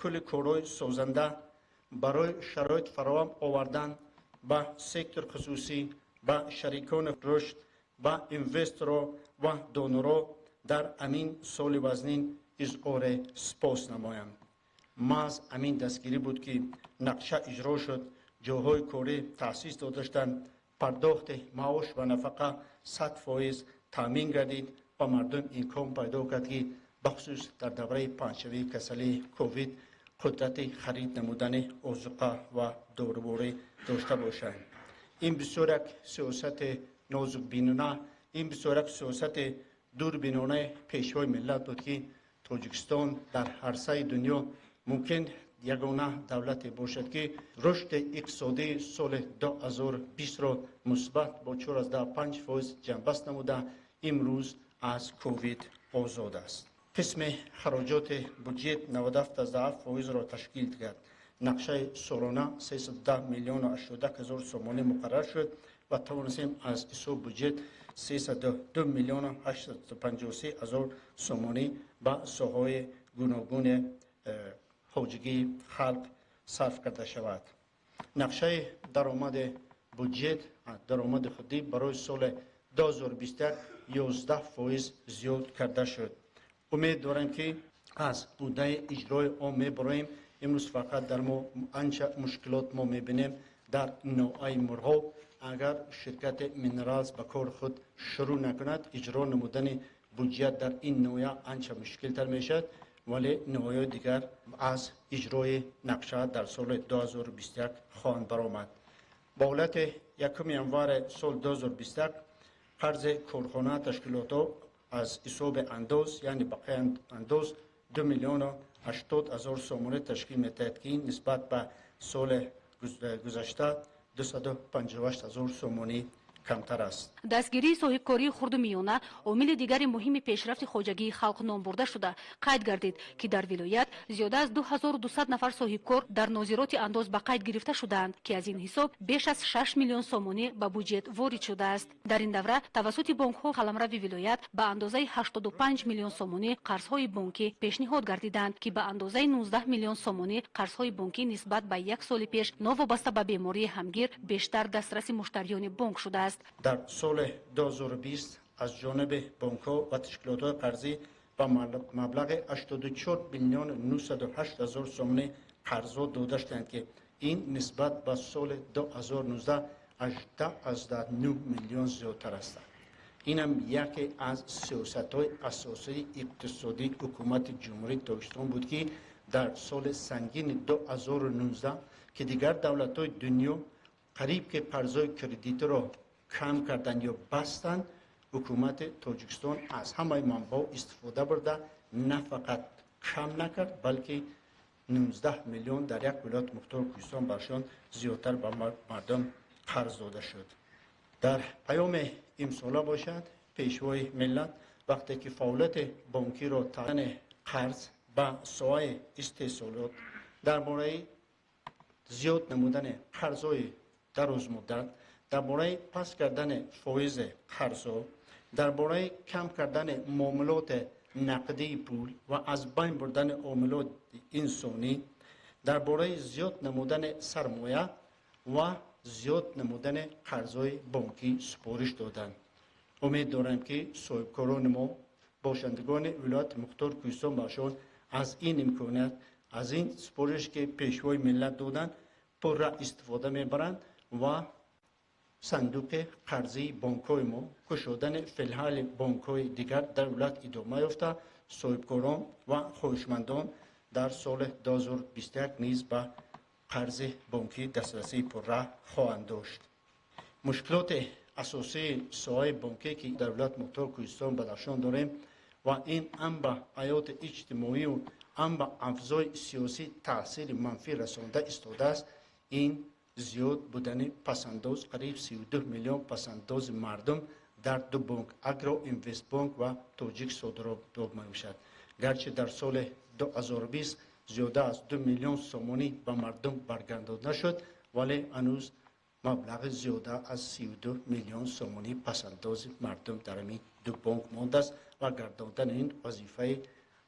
Кулли корҳои созанда барои шароит фароҳам овардан ба сектор хусусӣ, ба шарикони рушд, ба инвесторҳо ва донорҳо дар ҳамин соли вазнин изҳори сипос намоям. Маҳз ҳамин дастгирӣ буд, ки нақша иҷро шуд, ҷойҳои корӣ таъсис дода шуданд, пардохти маош ва нафақа 100% таъмин гардид ва мардум имкон пайдо кард, ки бахусус дар давраи паҳншавии касалии ковид қудрати харид намудани озуқа ва доруворӣ дошта бошанд. Ин бисёр як сиёсати нозукбинона, ин бисёр як сиёсати дурбинонаи Пешвои миллат буд, ки Тоҷикистон дар арсаи дунё мумкин ягона давлате бошад, ки рушди иқтисодии соли 2020-ро мусбат бо 4,5% ҷамъбаст намуда, имрӯз аз ковид озод аст. Қисми хароҷоти буҷет 97,7%-ро ташкил кард. Нақшаи солона 310 миллиону 81 ҳазор сомонӣ муқаррар шуд ва тавонистем аз ҳисоби буҷет 302 миллиону 853 ҳазор сомонӣ ба соҳаҳои гуногуни хоҷагии халқ сарф карда шавад. Нақшаи даромади буҷет, даромади худӣ барои соли 2021 11% зиёд карда шуд. Умед дорем, ки аз уҳдаи иҷрои он мебароем. Имрӯз фақат дар мо анча мушкилот мо мебинем дар ноҳияи Мурғоб. Агар ширкати Минералс ба кори худ шурӯъ накунад, иҷро намудани буҷет дар ин ноҳия анча мушкилтар мешавад, вале ноҳияҳои дигар аз иҷрои нақша дар соли 2021 хоҳанд баромад. Ба ҳолати 1 январи соли 2021 қарзи корхона, ташкилотҳо аз ҳисоби андоз, яъне бақияи андоз, 2 миллиону 80 ҳазор сомонӣ ташкил медиҳад, ки нисбат ба соли гузашта 258 ҳазор сомонӣ камтар аст. Дастгирии соҳибкории хурду миёна омили дигари муҳими пешрафти хоҷагии халқ ном бурда шуда, қайд гардид, ки дар вилоят зиёда аз 2200 нафар соҳибкор дар нозироти андоз ба қайд гирифта шудаанд, ки аз ин ҳисоб беш аз 6 миллион сомонӣ ба буҷет ворид шудааст. Дар ин давра тавассути бонкҳо қаламрави вилоят ба андозаи 85 миллион сомонӣ қарзҳои бонкӣ пешниҳод гардиданд, ки ба андозаи 19 миллион сомонӣ қарзҳои бонкӣ нисбат ба як соли пеш новобаста ба бемории ҳамгир бештар дастраси муштариёни бонк шудааст. Дар соли 2020 аз ҷониби бонкҳо ва ташкилотҳои қарзӣ ба маблағи 84 миллиону 908 ҳазор сомонӣ қарзҳо дода шуданд, ки ин нисбат ба соли 2019 18,9 миллион зиёдтар аст. Инам яке аз сиёсатҳои асосии иқтисодии ҳукумати Ҷумҳурии Тоҷикистон буд, ки дар соли сангини 2019, ки дигар давлатҳои дунё қариб ки қарзҳои кредитиро кам карданд ё бастанд, ҳукумати Тоҷикистон аз ҳамаи манбаъ истифода бурда, на фақат кам накард, балки 19 миллион дар як вилояти мухтори Кӯҳистон Бадахшон зиёдтар ба мардум қарз дода шуд. Дар паёми имсола бошад, Пешвои миллат вақте ки фаъолияти бонкиро таъмини қарз ба соҳаи истеҳсолот, дар бораи зиёд намудани қарзҳои дарозмуддат, дар бораи паст кардани фоизи қарзҳо, дар бораи кам кардани муомилоти нақдии пул ва аз байн бурдани омилоти инсонӣ, дар бораи зиёд намудани сармоя ва зиёд намудани қарзҳои бонкӣ супориш доданд. Умед дорам, ки соҳибкорони мо, бошандагони вилояти мухтори Кӯҳистон Бадахшон аз ин имконият, аз ин супориш, ки Пешвои миллат доданд, пурра истифода мебаранд ва сандуқи қарзии бонкҳои мо, кушодани филиали бонкҳои дигар дар вилоят идома ёфта, соҳибкорон ва хоҳишмандон дар соли 2021 низ ба қарзи бонкӣ дастрасии пурра хоҳанд дошт. Мушкилоти асосии соҳаи бонкӣ, ки дар вилояти мухтори Кӯҳистон Бадахшон дорем ва ин ҳам ба ҳаёти иҷтимоию ҳам ба авзои сиёсӣ таъсири манфӣ расонда истодааст, ин зиёд будани пасандоз, қариб 32 миллион пасандози мардум дар ду бонк, Агроинвестбонк ва Тоҷик Содиротбонк мебошад. Гарчи дар соли 2020 зиёда аз 2 миллион сомонӣ ба мардум баргардонда шуд, вале ҳанӯз маблағи зиёда аз 32 миллион сомонӣ пасандози мардум дар ҳамин ду бонк мондааст ва гардондани ин вазифаи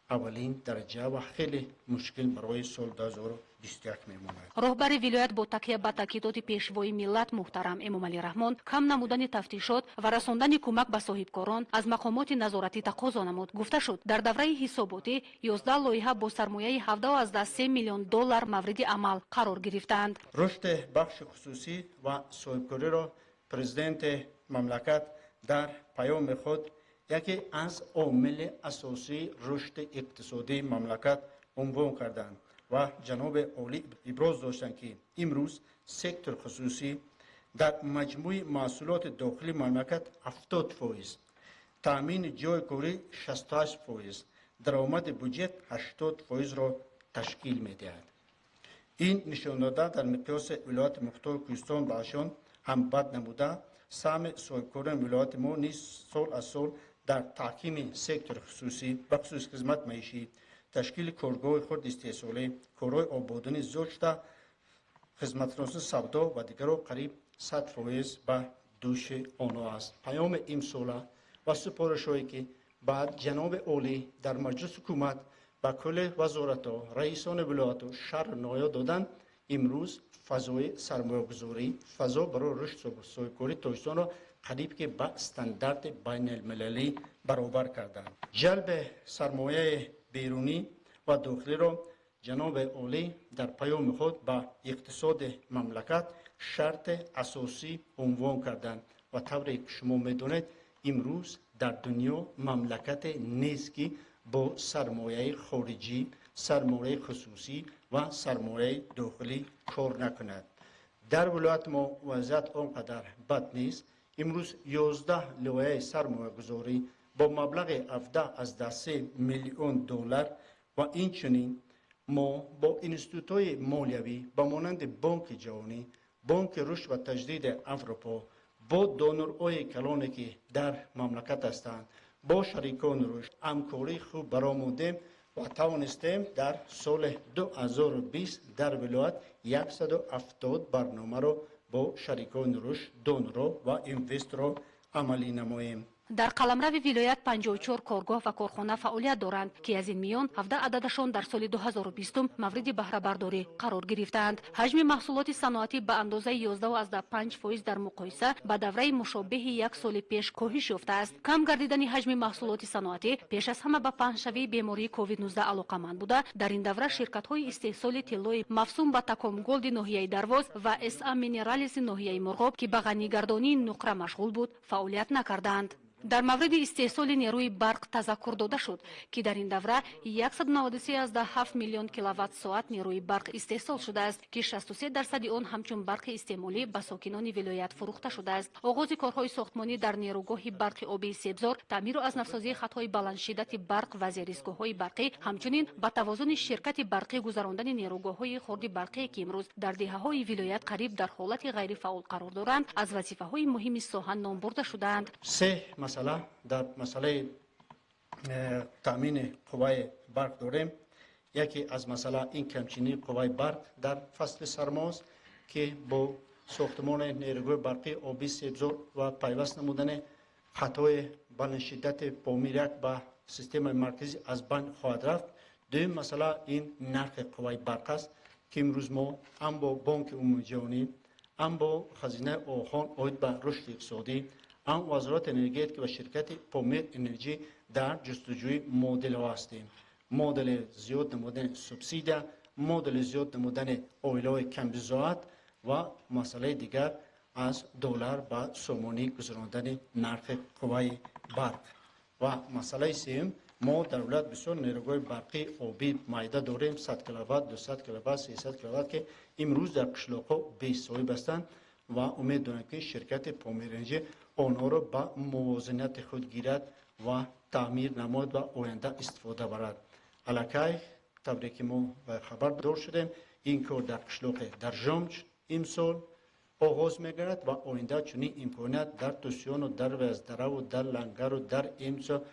Аввалин дараҷа ва хеле мушкил барои соли 2021 мемонад. Роҳбари вилоят бо такя ба таъкидоти Пешвои миллат муҳтарам Эмомалӣ Раҳмон кам намудани тафтишот ва расондани кӯмак ба соҳибкорон аз мақомоти назоратӣ тақозо намуд. Гуфта шуд, дар давраи ҳисоботӣ 11 лоиҳа бо сармояи 17,3 миллион доллар мавриди амал қарор гирифтаанд. Рушди бахши хусусӣ ва соҳибкориро Президенти мамлакат дар паёми худ яке аз омили асосии рушди иқтисодии мамлакат унвон карданд ва ҷаноби олӣ иброз доштанд, ки имрӯз сектори хусусӣ дар маҷмӯи маҳсулоти дохилии мамлакат 70%, таъмини ҷойи корӣ 68%, даромади буҷет 80%-ро ташкил медиҳад. Ин нишондода дар миқёси Вилояти Мухтори Кӯҳистон Бадахшон ҳам бад набуда, саҳми соҳибкорони вилояти мо низ сол аз сол дар таҳкими сектори хусусӣ, бахусус хизмат маишӣ, ташкили коргоҳи хурд истеҳсолӣ, корҳои ободонӣ зиёд шуда, хизматрасонии савдо ва дигарро қариб 100% ба дӯши онҳо аст. Паёми имсола ва супоришҳое, ки баъд ҷаноби олӣ дар маҷлиси ҳукумат ба кулли вазоратҳо, раисони вилояту шаҳру ноҳия доданд, имрӯз фазои сармоягузорӣ, фазо барои рушд соҳибкории Тоҷикистонро қариб ки ба стандарти байналмилалӣ баробар карданд. Ҷалби сармояи берунӣ ва дохилиро ҷаноби олӣ дар паёми худ ба иқтисоди мамлакат шарти асосӣ унвон карданд ва тавре ки шумо медонед, имрӯз дар дунё мамлакате нест, ки бо сармояи хориҷӣ, сармояи хусусӣ ва сармояи дохилӣ кор накунад. Дар вилояти мо вазъият он қадар бад нест. Имрӯз 11 лоиҳаи сармоягузорӣ бо маблағи 17,3 миллион доллар ва инчунин мо бо институтҳои молиявӣ ба монанди Бонки ҷаҳонӣ, Бонки рушд ва таҷдиди Аврупо, бо донорҳои калоне, ки дар мамлакат ҳастанд, бо шарикони рушд ҳамкории хуб баромудем ва тавонистем дар соли 2020 дар вилоят 170 барномаро бо шарикони рушд, донорҳо ва инвесторҳо амалӣ намоем. Дар қаламрави вилоят 54 коргоҳ ва корхона фаъолият доранд, ки аз ин миён 17 ададашон дар соли 2020 мавриди баҳрабардорӣ қарор гирифтаанд. Ҳаҷми маҳсулоти саноатӣ ба андозаи 11,5% дар муқоиса ба давраи мушобеҳи як соли пеш коҳиш ёфтааст. Кам гардидани ҳаҷми маҳсулоти саноатӣ пеш аз ҳама ба паҳншавии бемории COVID-19 алоқаманд буда, дар ин давра ширкатҳои истеҳсоли тиллои мавсум ба Такомголди ноҳияи Дарвоз ва СА Минералиси ноҳияи Мурғоб, ки ба ғанигардонии нуқра машғул буд, фаъолият накарданд. Дар мавриди истеҳсоли нерӯи барқ тазаккур дода шуд, ки дар ин давра 193,7 миллион киловатт соат нерӯи барқ истеҳсол шудааст, ки 63 дарсади он ҳамчун барқи истеъмолӣ ба сокинони вилоят фурӯхта шудааст. Оғози корҳои сохтмонӣ дар нерӯгоҳи барқи обии Себзор, таъмиру аз навсозии хатҳои баландшиддати барқ ва зеристгоҳҳои барқӣ, ҳамчунин ба тавозуни ширкати барқӣ гузарондани нерӯгоҳҳои хурди барқие, ки имрӯз дар деҳаҳои вилоят қариб дар ҳолати ғайрифаъол қарор доранд, аз вазифаҳои муҳими соҳа ном бурда шудаанд. Се масъала дар масъалаи таъмини қувваи барқ дорем. Яке аз масъала ин камчинии қувваи барқ дар фасли сармост, ки бо сохтмони нерӯгоҳи барқии обии Себзор ва пайваст намудани хатҳои баландшиддати Помир як ба системаи марказӣ аз байн хоҳад рафт. Дуюм масъала ин нархи қувваи барқ аст, ки имрӯз мо ҳам бо Бонки умумиҷаҳонӣ, ҳам бо Хазинаи Оғохон оид ба рушди иқтисодӣ, ҳам Вазорати энергетика ва ширкати Помир Энерҷӣ дар ҷустуҷӯи моделҳо ҳастем: модели зиёд намудани субсидия, модели зиёд намудани оилаҳои камбизоат ва масъалаи дигар аз доллар ба сомонӣ гузарондани нархи қувваи барқ. Ва масъалаи сеюм, мо дар вилоят бисёр нерӯгоҳи барқии обӣ майда дорем, 100 киловатт, 200 киловатт, 300 киловатт, ки имрӯз дар қишлоқҳо бесоҳиб ҳастанд ва умед дорем, ки ширкати Помир Энерҷи онҳоро ба мувозинати худ гирад ва таъмир намояд ва оянда истифода барад. Аллакай тавре ки мо хабардор шудем, ин кор дар қишлоқи Даржомч имсол оғоз мегардад ва оянда чунин имконият дар Тусиёну дар Ваздараву дар Лангару дар Эмсо,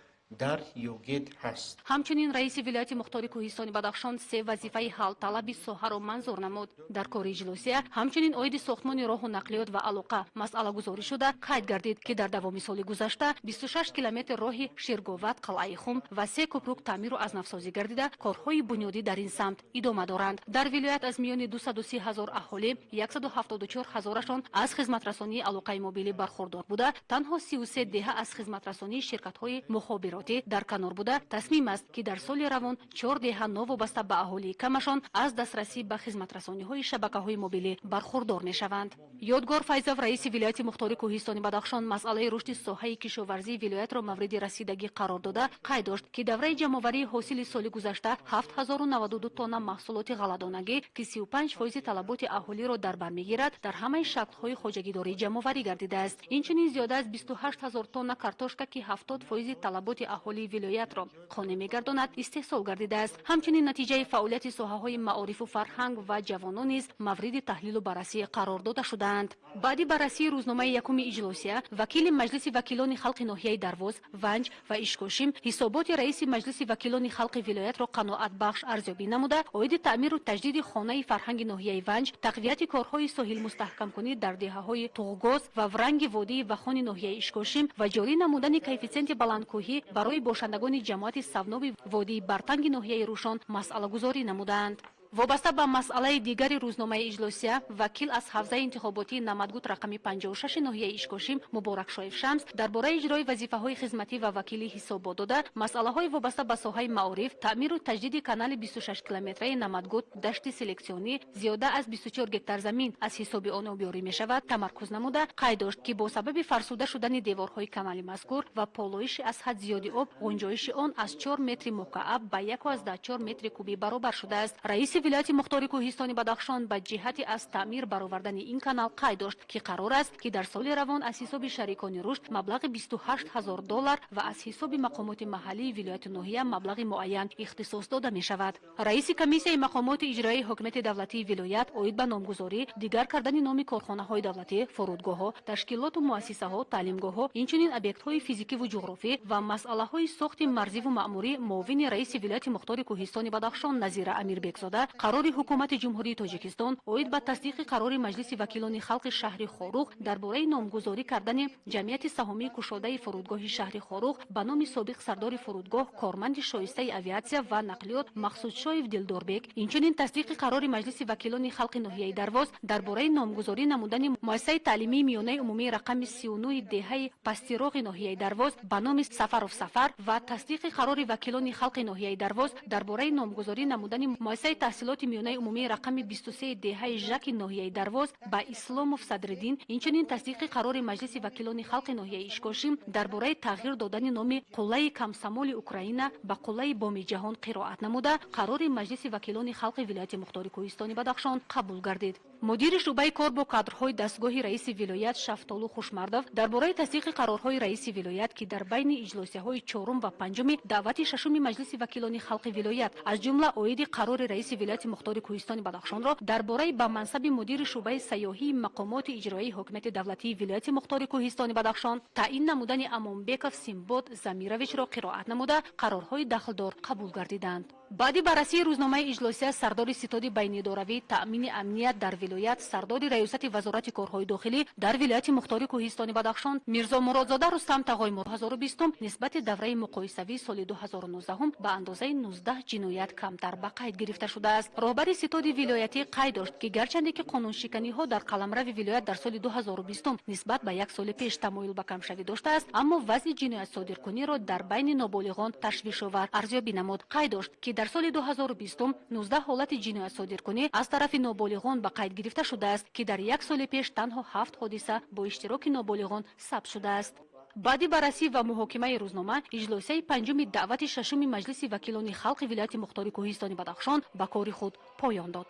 Дар Йогет ҳаст. Ҳамчунин раиси вилояти мухтори Кӯҳистони Бадахшон се вазифаи ҳалталаби соҳаро манзур намуд. Дар кори иҷлосия ҳамчунин оиди сохтмони роҳу нақлиёт ва алоқа масъалагузорӣ шуда, қайд гардид, ки дар давоми соли гузашта 26 километр роҳи Ширговат, Қалъаи Хум ва се кӯпрук таъмиру аз навсозӣ гардида, корҳои бунёдӣ дар ин самт идома доранд. Дар вилоят аз миёни 230 ҳазор аҳолӣ 174 ҳазорашон аз хизматрасонии алоқаи мобилӣ бархурдор буда, танҳо 33 деҳа аз хизматрасонии ширкатҳои мухобиротӣ дар канор буда, тасмим аст, ки дар соли равон чор деҳа новобаста ба аҳолии камашон аз дастрасӣ ба хизматрасониҳои шабакаҳои мобилӣ бархурдор мешаванд. Ёдгор Файзов, раиси вилояти мухтори Кӯҳистони Бадахшон, масъалаи рушди соҳаи кишоварзии вилоятро мавриди расидагӣ қарор дода, қайд дошт, ки давраи ҷамъоварии ҳосили соли гузашта 7092 тонна маҳсулоти ғалладонагӣ, ки 35 фоизи талаботи аҳолиро дар бар мегирад, дар ҳамаи шаклҳои хоҷагидорӣ ҷамъоварӣ гардидааст. Инчунин зиёда аз 28 ҳазор тонна картошка, ки 70 фоизи талаботи аҳолии вилоятро қонеъ мегардонад, истеҳсол гардидааст. Ҳамчунин натиҷаи фаъолияти соҳаҳои маорифу фарҳанг ва ҷавонон низ мавриди таҳлилу баррасӣ қарор дода шудаанд. Баъди баррасии рӯзномаи якуми иҷлосия вакили Маҷлиси вакилони халқи ноҳияи Дарвоз, Ванҷ ва Ишкошим ҳисоботи раиси Маҷлиси вакилони халқи вилоятро қаноатбахш арзёбӣ намуда, оиди таъмиру таҷдиди хонаи фарҳанги ноҳияи Ванҷ, тақвияти корҳои соҳилмустаҳкамкунӣ дар деҳаҳои Туғгоз ва Вранги водии Вахони ноҳияи Ишкошим ва ҷорӣ намудани коэффитсиенти баландкӯҳӣ барои бошандагони ҷамоати Савноби водии Бартанги ноҳияи Рӯшон масъалагузорӣ намуданд. Вобаста ба масъалаи дигари рӯзномаи иҷлосия вакил аз ҳавзаи интихоботии Намадгуд рақами 56 ноҳияи Ишкошим Муборакшоев Шамс дар бораи иҷрои вазифаҳои хизматӣ ва вакилӣ ҳисобот дода, масъалаҳои вобаста ба соҳаи маориф, таъмиру таҷдиди канали 26 километраи Намадгуд дашти селексионӣ, зиёда аз 24 гектар замин аз ҳисоби он обёрӣ мешавад, тамаркуз намуда, қайд дошт, ки бо сабаби фарсуда шудани деворҳои канали мазкур ва полоиши аз ҳад зиёди об ғунҷоиши он аз 4 метри мукааб ба 1,4 метри кубӣ баробар шудааст. Раиси вилояти мухтори Кӯҳистони Бадахшон ба ҷиҳати аз таъмир баровардани ин канал қайд дошт, ки қарор аст, ки дар соли равон аз ҳисоби шарикони рушд маблағи 28 ҳазор доллар ва аз ҳисоби мақомоти маҳаллии вилояту ноҳия маблағи муайян ихтисос дода мешавад. Раиси комиссияи мақомоти иҷроияи ҳокимияти давлатии вилоят оид ба номгузорӣ, дигар кардани номи корхонаҳои давлатӣ, фурудгоҳҳо, ташкилоту муассисаҳо, таълимгоҳҳо, инчунин объектҳои физикиву ҷуғрофӣ ва масъалаҳои сохти марзиву маъмурӣ муовини раиси вилояти мухтори Кӯҳистони Бадахшон Назира Амирбекзода қарори Ҳукумати Ҷумҳурии Тоҷикистон оид ба тасдиқи қарори Маҷлиси вакилони халқи шаҳри Хоруғ дар бораи номгузорӣ кардани ҷамъияти саҳомии кушодаи фурудгоҳи шаҳри Хоруғ ба номи собиқ сардори фурудгоҳ, корманди шоистаи авиатсия ва нақлиёт Мақсудшоев Дилдорбек, инчунин тасдиқи қарори Маҷлиси вакилони халқи ноҳияи Дарвоз дар бораи номгузорӣ намудани муассисаи таълимии миёнаи умумии рақами 39 деҳаи Пастироғи ноҳияи Дарвоз ба номи Сафаров Сафар ва тасдиқи қарори вакилони халқи ноҳияи Дарвоз дар бораи номгузорӣ намудани муассисаи таҳсилоти миёнаи умумии рақами 23 деҳаи Жаки ноҳияи Дарвоз ба Исломов Садриддин, инчунин тасдиқи қарори Маҷлиси вакилони халқи ноҳияи Ишкошим дар бораи тағйир додани номи қуллаи Комсомоли Украина ба қуллаи Боми Ҷаҳон қироат намуда, қарори Маҷлиси вакилони халқи вилояти мухтори Кӯҳистони Бадахшон қабул гардид. Мудири шӯъбаи кор бо кадрҳои дастгоҳи раиси вилоят Шафтолу Хушмардов дар бораи тасдиқи қарорҳои раиси вилоят, ки дар байни иҷлосияҳои чорум ва панҷуми даъвати шашуми Маҷлиси вакилони халқи вилоят, аз ҷумла оиди қарори раиси вилояти мухтори Кӯҳистони Бадахшонро дар бораи ба мансаби мудири шӯъбаи сайёҳии мақомоти иҷроияи ҳокимияти давлатии вилояти мухтори Кӯҳистони Бадахшон таъин намудани Амонбеков Симбод Замировичро қироат намуда, қарорҳои дахлдор қабул гардиданд. Баъди баррасии рӯзномаи иҷлосия сардори ситоди байнидоравии таъмини амният дар вилоят, сардори раёсати Вазорати корҳои дохилӣ дар вилояти мухтори Кӯҳистони Бадахшон Мирзо Муродзода Рустам Тағои 2020 нисбати давраи муқоисавии соли 2019 ба андозаи 19 ҷиноят камтар ба қайд гирифта шудааст. Роҳбари ситоди вилоятӣ қайд дошт, ки гарчанде ки қонуншиканиҳо дар қаламрави вилоят дар соли 2020 нисбат ба як соли пеш тамоюл ба камшавӣ доштааст, аммо вазъи ҷиноятсодиркуниро дар байни ноболиғон ташвишовар арзёбӣ намуд. Қайд дошт, ки дар соли 2020 19 ҳолати ҷиноятсодиркунӣ аз тарафи ноболиғон ба қайд гирифта шудааст, ки дар як соли пеш танҳо ҳафт ҳодиса бо иштироки ноболиғон сабт шудааст. Баъди баррасӣ ва муҳокимаи рӯзнома иҷлосияи панҷуми даъвати шашуми Маҷлиси вакилони халқи вилояти мухтори Кӯҳистони Бадахшон ба кори худ поён дод.